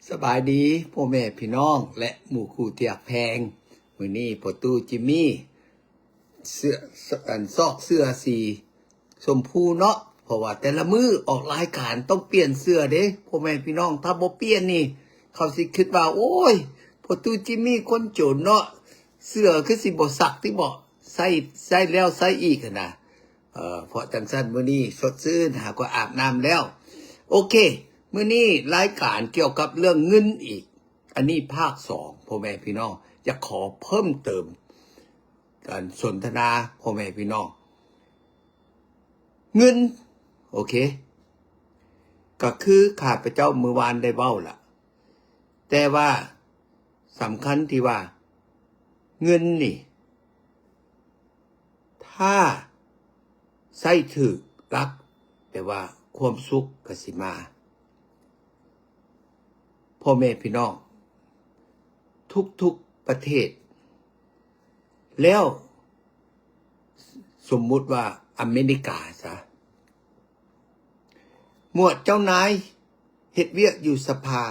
ສະບາຍດີພໍ່ແມ່ພີ່ນ້ອງ ແລະ ໝູ່ຄູ່ທີ່ຮັກແພງ. ມື້ນີ້ພໍ່ຕູ້ຈິມມີ້ເສື້ອ ອັນ ຊອກເສື້ອສີຊົມພູເນາະ ເພາະວ່າແຕ່ລະມື້ອອກລາຍການຕ້ອງປ່ຽນເສື້ອເດ້ພໍ່ແມ່ພີ່ນ້ອງ. ຖ້າບໍ່ປ່ຽນນີ້ ເຂົາຊິຄິດວ່າ ໂອ້ຍ ພໍ່ຕູ້ຈິມມີ້ຄົນຈົນເນາະ ເສື້ອຄືຊິບໍ່ຊັກຕິເບາະ ໃສ່ ໃສ່ແລ້ວໃສ່ອີກຫັ້ນນະ. ເອີ ເພາະຈັ່ງຊັ້ນ ມື້ນີ້ສົດຊື່ນ ຫາກໍອາບນ້ຳແລ້ວ. ໂອເຄ ມື້ນີ້ລາຍການກ່ຽວກັບເລື່ອງເງິນອີກ. ອັນນີ້ພາກສອງ ພໍ່ແມ່ພີ່ນ້ອງ ຢາກຂໍເພີ່ມເຕີມການສົນທະນາພໍ່ແມ່ພີ່ນ້ອງ. ເງິນ ໂອເຄ ກໍຄືຂ້າພະເຈົ້າມື້ວານໄດ້ເວົ້າລະ ແຕ່ວ່າສຳຄັນທີ່ວ່າເງິນນີ້ ຖ້າໃຊ້ຖືກຫຼັກ ແປວ່າຄວາມສຸກກໍຊິມາ. ພໍ່ແມ່ພີ່ນ້ອງ ທຸກໆປະເທດ ແລ້ວສົມມຸດວ່າອາເມລິກາຊະ ໝວດເຈົ້ານາຍເຮັດວຽກຢູ່ສະພາ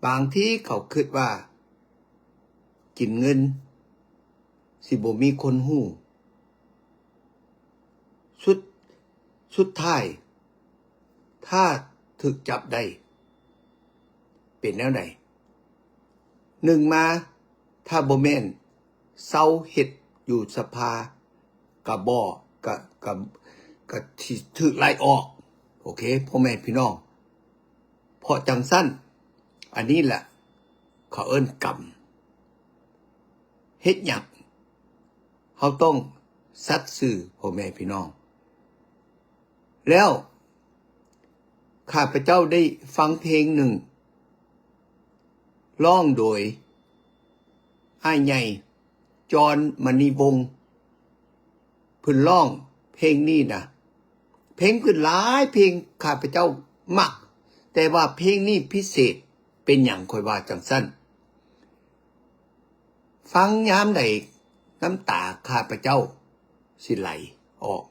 ບາງທີເຂົາຄິດວ່າກິນເງິນຊິບໍ່ມີຄົນຮູ້. ສຸດ ສຸດທ້າຍ ຖ້າຖືກຈັບໄດ້ ເປັນແນວໃດ? ໜຶ່ງມາ ຖ້າບໍ່ແມ່ນເຊົາເຮັດຢູ່ສະພາ ກະບໍ່ ກະ ກະ ກະຊິຖືກໄລ່ອອກ. ໂອເຄ ພໍ່ແມ່ພີ່ນ້ອງ ເພາະຈັ່ງຊັ້ນ ອັນນີ້ແຫຼະເຂົາເອີ້ນກຳ. ເຮັດຫຍັງ? ເຮົາຕ້ອງສັດຊື່ ພໍ່ແມ່ພີ່ນ້ອງ. ແລ້ວຂ້າພະເຈົ້າໄດ້ຟັງເພງໜຶ່ງ ຮ້ອງໂດຍອ້າຍໃຫຍ່ ຈອນ ມະນີວົງ. ເພິ່ນຮ້ອງເພງນີ້ນະ ເພງເພິ່ນຫຼາຍເພງ ຂ້າພະເຈົ້າມັກ ແຕ່ວ່າເພງນີ້ພິເສດ. ເປັນຫຍັງຂ້ອຍວ່າຈັ່ງຊັ້ນ? ຟັງຍາມໃດ ນ້ຳຕາຂ້າພະເຈົ້າຊິໄຫຼອອກ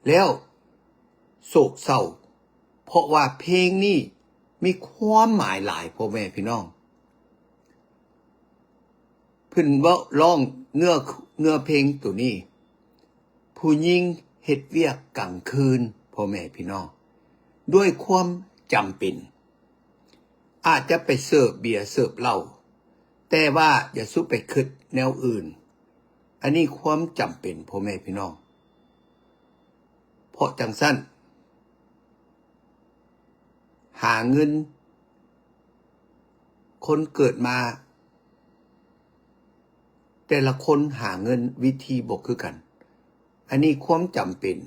ແລ້ວໂສກເສົ້າ ເພາະວ່າເພງນີ້ມີຄວາມໝາຍຫຼາຍ ພໍ່ແມ່ພີ່ນ້ອງ. ເພິ່ນເວົ້າ ຮ້ອງເນື້ອ ເນື້ອເພງໂຕນີ້ ຜູ້ຍິງເຮັດວຽກກາງຄືນ ພໍ່ແມ່ພີ່ນ້ອງ ດ້ວຍຄວາມຈຳເປັນ ອາດຈະໄປເສີບເບຍເສີບເຫຼົ້າ ແຕ່ວ່າຢ່າສູ່ໄປຄິດແນວອື່ນ. ອັນນີ້ຄວາມຈຳເປັນ ພໍ່ແມ່ພີ່ນ້ອງ. ເພາະຈັ່ງຊັ້ນ ຫາເງິນ ຄົນເກີດມາ ແຕ່ລະຄົນຫາເງິນວິທີບໍ່ຄືກັນ. ອັນນີ້ຄວາມຈຳເປັນ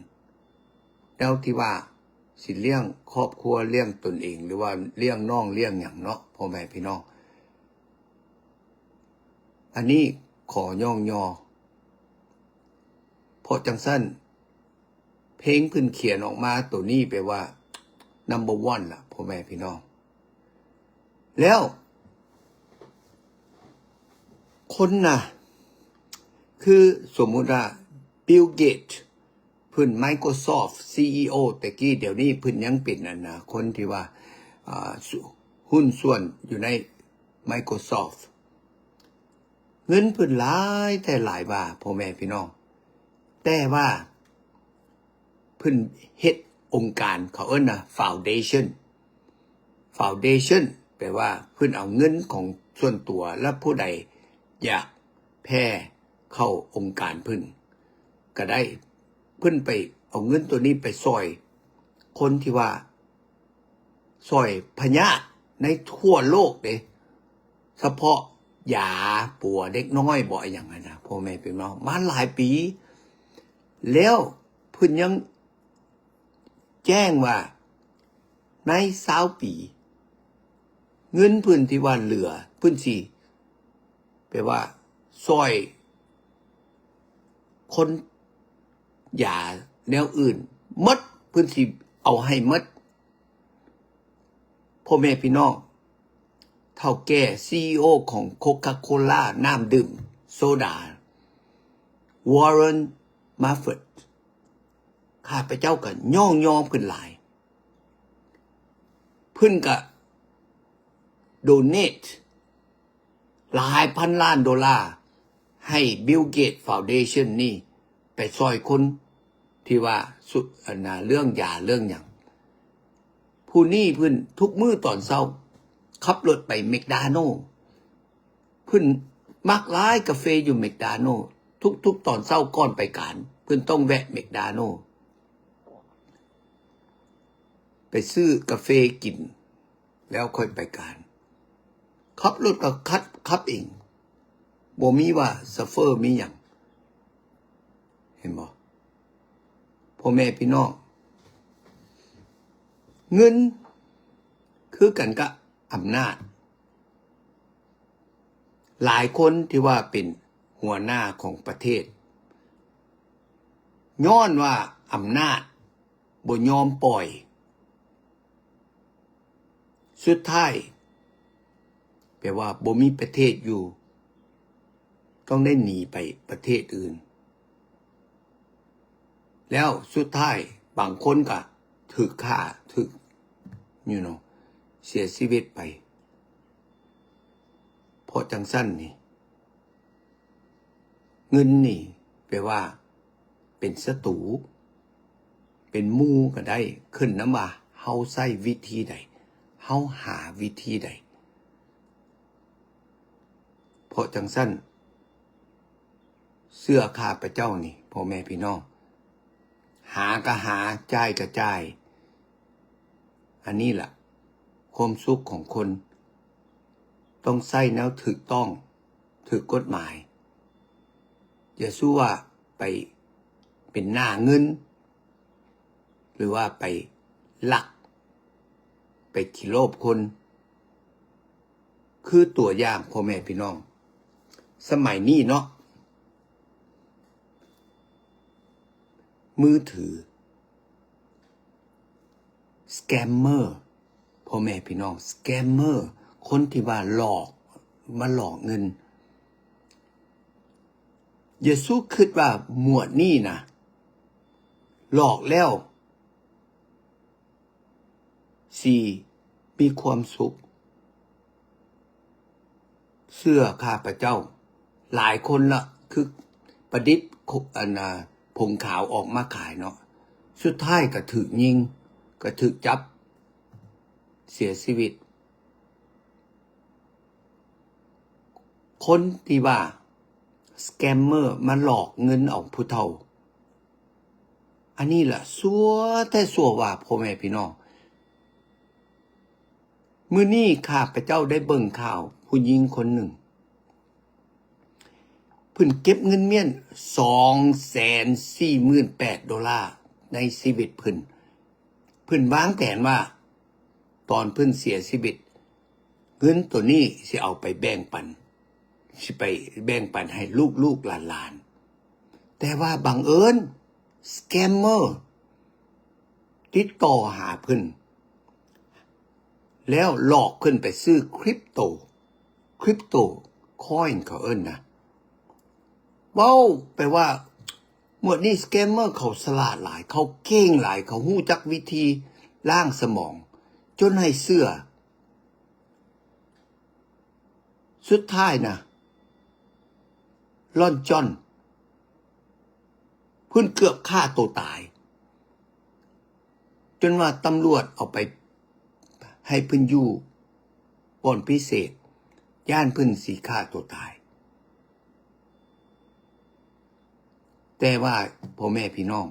ແນວທີ່ວ່າຊິລ້ຽງຄອບຄົວ ລ້ຽງຕົນເອງ ຫຼືວ່າລ້ຽງນ້ອງລ້ຽງຫຍັງເນາະ ພໍ່ແມ່ພີ່ນ້ອງ. ອັນນີ້ຂໍຍ້ອງຍໍ ເພາະຈັ່ງຊັ້ນ ເພງເພິ່ນຂຽນອອກມາໂຕນີ້ແປວ່າ number one ລະ ພໍ່ແມ່ພີ່ນ້ອງ. ແລ້ວຄົນນະ ຄືສົມມຸດວ່າ Bill Gates ເພິ່ນ Microsoft ຊີອີໂອ ແຕ່ກີ້ ດຽວນີ້ເພິ່ນຍັງເປັນ ອັນນະ ຄົນທີ່ວ່າ ອ່າ ຫຸ້ນສ່ວນຢູ່ໃນ Microsoft. ເງິນເພິ່ນຫຼາຍແທ້ຫຼາຍວ່າ ພໍ່ແມ່ພີ່ນ້ອງ ແຕ່ວ່າເພິ່ນເຮັດອົງການ ເຂົາເອີ້ນວ່າ foundation. Foundation ແປວ່າເພິ່ນເອົາເງິນຂອງສ່ວນຕົວ ແລະ ຜູ້ໃດຢາກແຜ່ເຂົ້າອົງການເພິ່ນກະໄດ້ ເພິ່ນໄປເອົາເງິນໂຕນີ້ໄປຊ່ອຍຄົນທີ່ວ່າ ຊ່ອຍພະຍາດໃນທົ່ວໂລກເດ້ ສະເພາະຢາປົວເດັກນ້ອຍບໍ ອີ່ຫຍັງຫັ້ນນະ ພໍ່ແມ່ພີ່ນ້ອງ ມາຫຼາຍປີແລ້ວ. ເພິ່ນຍັງແຈ້ງວ່າໃນຊາວປີ ເງິນເພິ່ນທີ່ວ່າເຫຼືອ ເພິ່ນຊິ ແປວ່າຊ່ອຍຄົນຢາແນວອື່ນໝົດ ເພິ່ນຊິເອົາໃຫ້ໝົດ. ພໍ່ແມ່ພີ່ນ້ອງ ເຖົ້າແກ່ ຊີອີໂອ ຂອງ Coca-Cola ນ້ຳດື່ມໂຊດາ Warren Buffett ຂ້າພະເຈົ້າກໍຍ້ອງຍໍເພິ່ນຫຼາຍ. ເພິ່ນກະ โดเนตหลายพันล้านโดลา ให้ Bill Gates Foundation นี่ไปซอยคนที่ว่าสุ อันน่ะ เรื่องยาเรื่องหยัง ผู้นี้เพิ่นทุกมื้อตอนเช้า ขับรถไปแมคดาโน เพิ่นมักหลายกาเฟอยู่แมคดาโน ทุกๆตอนเช้าก่อนไปการ เพิ่นต้องแวะแมคดาโน ไปซื้อกาเฟกิน แล้วค่อยไปการ ขับรถก็ขับ ขับเอง บ่มีว่าโชเฟอร์มีหยัง เห็นบ่ พ่อแม่พี่น้อง เงินคือกันกับอำนาจ หลายคนที่ว่าเป็นหัวหน้าของประเทศ ย้อนว่าอำนาจบ่ยอมปล่อย สุดท้าย แปลว่าบ่มีประเทศอยู่ ต้องได้หนีไปประเทศอื่น แล้วสุดท้ายบางคนก็ถูกฆ่า ถูก you know เสียชีวิตไป เพราะจั่งซั้นนี่ เงินนี่แปลว่าเป็นศัตรู เป็นหมู่ก็ได้ ขึ้นนำว่าเฮาใช้วิธีใด เฮาหาวิธีใด เพราะจั่งซั้น เชื่อข้าพเจ้านี่ พ่อแม่พี่น้อง หาก็หา จ่ายก็จ่าย อันนี้ล่ะ ความสุขของคน ต้องใช้แนวถูกต้อง ถูกกฎหมาย อย่าสู้ว่าไปเป็นหน้าเงิน หรือว่าไปลัก ไปขี้โลภคน คือตัวอย่าง พ่อแม่พี่น้อง สมัยนี้เนาะ มือถือ สแกมเมอร์ พ่อแม่พี่น้อง สแกมเมอร์ คนที่ว่าหลอก มาหลอกเงิน เยซูคิดว่าหมวดนี้นะ หลอกแล้ว สิมีความสุข เชื่อข้าพเจ้า หลายคนละ คือประดิษฐ์ อันน่ะ ผงขาวออกมาขายเนาะ สุดท้ายก็ถูกยิง ก็ถูกจับ เสียชีวิต คนที่ว่าสแกมเมอร์มาหลอกเงินเอาผู้เฒ่า อันนี้ล่ะ ซั่วแท้ซั่วว่า พ่อแม่พี่น้อง มื้อนี้ข้าพเจ้าได้เบิ่งข่าวผู้หญิงคนหนึ่ง เพิ่นเก็บเงินเมี้ยน สองแสนสี่หมื่นแปดดอลลาร์ ในชีวิตเพิ่น เพิ่นวางแผนว่า ตอนเพิ่นเสียชีวิต เงินตัวนี้สิเอาไปแบ่งปัน สิไปแบ่งปันให้ลูกๆหลานๆ แต่ว่าบังเอิญ สแกมเมอร์ ติดต่อหาเพิ่น แล้วหลอกเพิ่นไปซื้อคริปโต คริปโตคอยน์เขาเอิ้นนะ เว้าไปว่า หมวดนี้สแกมเมอร์เขาฉลาดหลาย เขาเก่งหลาย เขาฮู้จักวิธีล้างสมอง จนให้เชื่อ สุดท้ายนะ ล่อนจ้อน เพิ่นเกือบฆ่าตัวตาย จนว่าตำรวจเอาไปให้เพิ่นอยู่บ่อนพิเศษ ย้านเพิ่นสิฆ่าตัวตาย แต่ว่าพ่อแม่พี่น้อง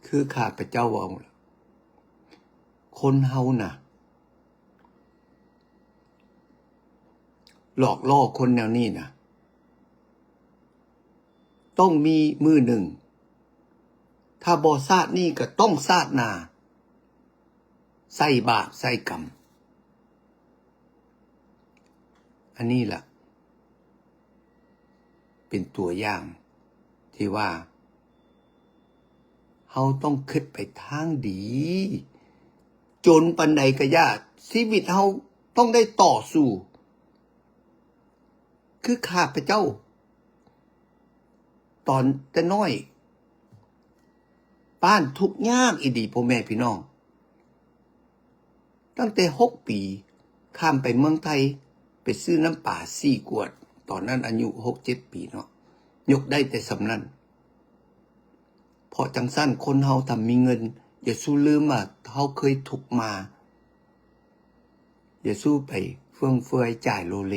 คือข้าพเจ้าเว้าล่ะ คนเฮาน่ะ หลอกล่อคนแนวนี้น่ะ ต้องมีมื้อหนึ่ง ถ้าบ่ชาตินี้ก็ต้องชาติหน้า ใช้บาปใช้กรรม อันนี้ล่ะ เป็นตัวอย่างที่ว่า เฮาต้องคิดไปทางดี จนปานใดก็อย่า ชีวิตเฮาต้องได้ต่อสู้ คือข้าพเจ้า ตอนแต่น้อย บ้านทุกข์ยากอีหลี พ่อแม่พี่น้อง ตั้งแต่หกปี ຂ້າມໄປເມືອງໄທ ໄປຊື້ນ້ຳປາສີ່ຂວດ, ຕອນນັ້ນອາຍຸຫົກເຈັດປີເນາະ, ຍົກໄດ້ແຕ່ສ່ຳນັ້ນ. ເພາະຈັ່ງຊັ້ນ ຄົນເຮົາຖ້າມີເງິນ, ຢ່າສູ່ລືມວ່າເຮົາເຄີຍທຸກມາ, ຢ່າສູ່ໄປຟຸມເຟືອຍຈ່າຍໂລເລ.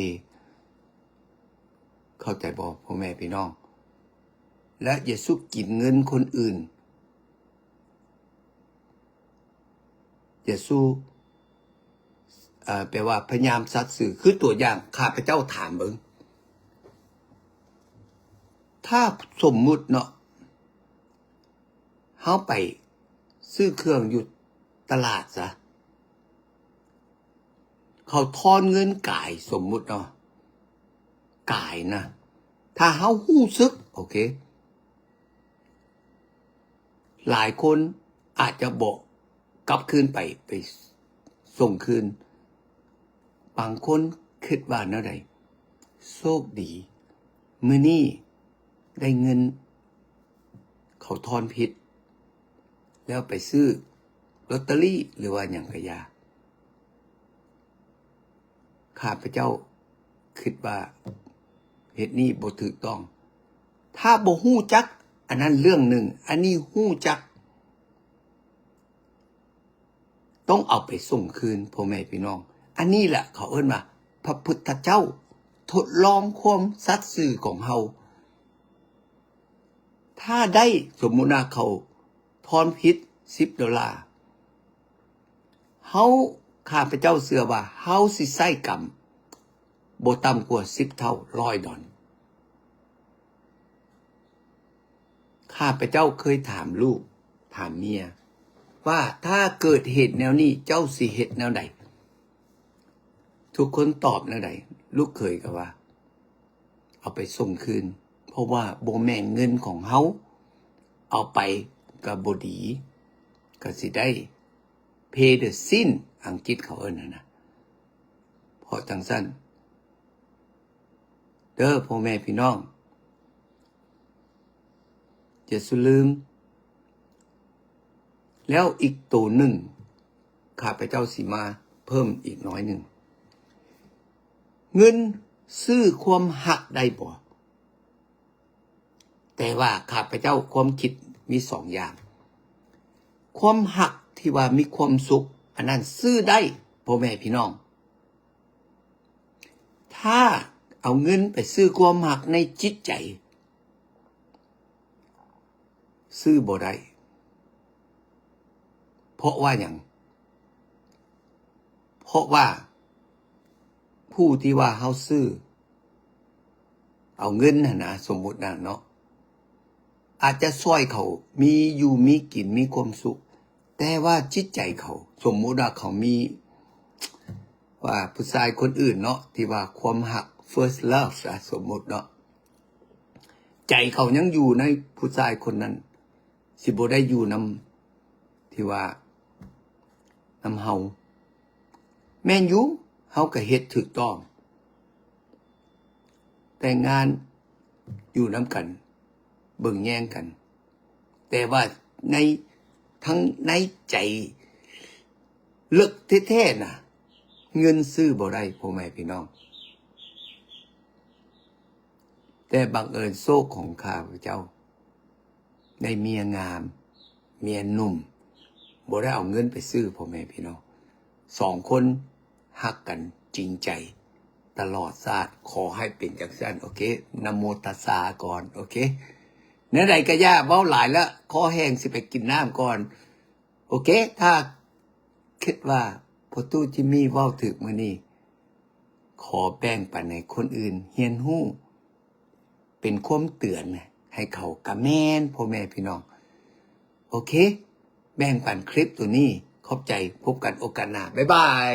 ເຂົ້າໃຈບໍ່ ພໍ່ແມ່ພີ່ນ້ອງ? ແລະ ຢ່າສູ່ກິນເງິນຄົນອື່ນ. ຢ່າສູ່ ເອີ ແປວ່າພະຍາຍາມສັດຊື່. ຄືຕົວຢ່າງ ຂ້າພະເຈົ້າຖາມເບິ່ງ, ຖ້າສົມມຸດເນາະ, ເຮົາໄປຊື້ເຄື່ອງຢູ່ຕະຫຼາດຊະ, ເຂົາທອນເງິນກາຍ, ສົມມຸດເນາະ, ກາຍນະ, ຖ້າເຮົາຮູ້ສຶກ, ໂອເຄ, ຫຼາຍຄົນອາດຈະບໍ່ກັບຄືນໄປ, ໄປສົ່ງຄືນ. ບາງຄົນຄິດວ່າແນວໃດ? ໂຊກດີ, ມື້ນີ້ໄດ້ເງິນເຂົາທອນຜິດ, ແລ້ວໄປຊື້ລອດເຕີຣີ ຫຼືວ່າຫຍັງກະຢ່າ. ຂ້າພະເຈົ້າຄິດວ່າເຮັດນີ້ບໍ່ຖືກຕ້ອງ. ຖ້າບໍ່ຮູ້ຈັກ, ອັນນັ້ນເລື່ອງໜຶ່ງ, ອັນນີ້ຮູ້ຈັກ, ຕ້ອງເອົາໄປສົ່ງຄືນ, ພໍ່ແມ່ພີ່ນ້ອງ. ອັນນີ້ແຫຼະເຂົາເອີ້ນວ່າ ພະພຸດທະເຈົ້າທົດລອງຄວາມສັດຊື່ຂອງເຮົາ. ຖ້າໄດ້, ສົມມຸດວ່າເຂົາທອນຜິດສິບໂດລາ, ເຮົາ, ຂ້າພະເຈົ້າເຊື່ອວ່າເຮົາຊິໃຊ້ກຳບໍ່ຕ່ຳກວ່າສິບເທົ່າ, ຮ້ອຍດອນ. ຂ້າພະເຈົ້າເຄີຍຖາມລູກ, ຖາມເມຍວ່າ ຖ້າເກີດເຫດແນວນີ້ ເຈົ້າຊິເຮັດແນວໃດ? ທຸກຄົນຕອບແນວໃດ? ລູກເຂີຍກໍວ່າ ເອົາໄປສົ່ງຄືນ, ເພາະວ່າບໍ່ແມ່ນເງິນຂອງເຮົາ, ເອົາໄປກໍບໍ່ດີ, ກໍຊິໄດ້ pay the sin, ອັງກິດເຂົາເອີ້ນຫັ້ນນະ. ເພາະຈັ່ງຊັ້ນເດີ ພໍ່ແມ່ພີ່ນ້ອງ, ຢ່າສູ່ລືມ. ແລ້ວອີກໂຕໜຶ່ງ ຂ້າພະເຈົ້າຊິມາເພີ່ມອີກໜ້ອຍໜຶ່ງ. ເງິນຊື້ຄວາມຮັກໄດ້ບໍ່? ແຕ່ວ່າຂ້າພະເຈົ້າຄວາມຄິດມີສອງຢ່າງ. ຄວາມຮັກທີ່ວ່າມີຄວາມສຸກ, ອັນນັ້ນຊື້ໄດ້, ພໍ່ແມ່ພີ່ນ້ອງ. ຖ້າເອົາເງິນໄປຊື້ຄວາມຮັກໃນຈິດໃຈ, ຊື້ບໍ່ໄດ້. ເພາະວ່າຫຍັງ? ເພາະວ່າຜູ້ທີ່ວ່າເຮົາຊື້ ເອົາເງິນຫັ້ນນະ, ສົມມຸດນະເນາະ, ອາດຈະຊ່ອຍເຂົາມີຢູ່ມີກິນ, ມີຄວາມສຸກ, ແຕ່ວ່າຈິດໃຈເຂົາ, ສົມມຸດວ່າເຂົາມີ, ວ່າຜູ້ຊາຍຄົນອື່ນເນາະ, ທີ່ວ່າຄວາມຮັກ first love ອະ, ສົມມຸດເນາະ, ໃຈເຂົາຍັງຢູ່ໃນຜູ້ຊາຍຄົນນັ້ນ, ຊິບໍ່ໄດ້ຢູ່ນຳ ທີ່ວ່ານຳເຮົາ. ແມ່ນຢູ່, ເຮົາກໍເຮັດຖືກຕ້ອງ, ແຕ່ງງານ, ຢູ່ນຳກັນ, ເບິ່ງແຍງກັນ, ແຕ່ວ່າໃນ, ທັງໃນໃຈເລິກແທ້ໆນະ, ເງິນຊື້ບໍ່ໄດ້, ພໍ່ແມ່ພີ່ນ້ອງ. ແຕ່ບັງເອີນໂຊກຂອງຂ້າພະເຈົ້າ ໄດ້ເມຍງາມ, ເມຍໜຸ່ມ, ບໍ່ໄດ້ເອົາເງິນໄປຊື້, ພໍ່ແມ່ພີ່ນ້ອງ. ສອງຄົນຮັກກັນຈິງໃຈຕະຫຼອດຊາດ, ຂໍໃຫ້ເປັນຈັ່ງຊັ້ນ, ໂອເຄ. ນະໂມຕັດສາກ່ອນ, ໂອເຄ. ແນວໃດກະຢ່າເວົ້າຫຼາຍລະ, ຄໍແຫ້ງ, ຊິໄປກິນນ້ຳກ່ອນ, ໂອເຄ. ຖ້າຄິດວ່າພໍ່ຕູ້ຈິມມີເວົ້າຖືກມື້ນີ້, ຂໍແບ່ງປັນໃຫ້ຄົນອື່ນຮຽນຮູ້, ເປັນຄວາມເຕືອນໃຫ້ເຂົາກະແມ່ນ, ພໍ່ແມ່ພີ່ນ້ອງ. ໂອເຄ, ແບ່ງປັນຄລິບໂຕນີ້. ຂອບໃຈ, ພົບກັນໂອກາດໜ້າ. ບາຍບາຍ.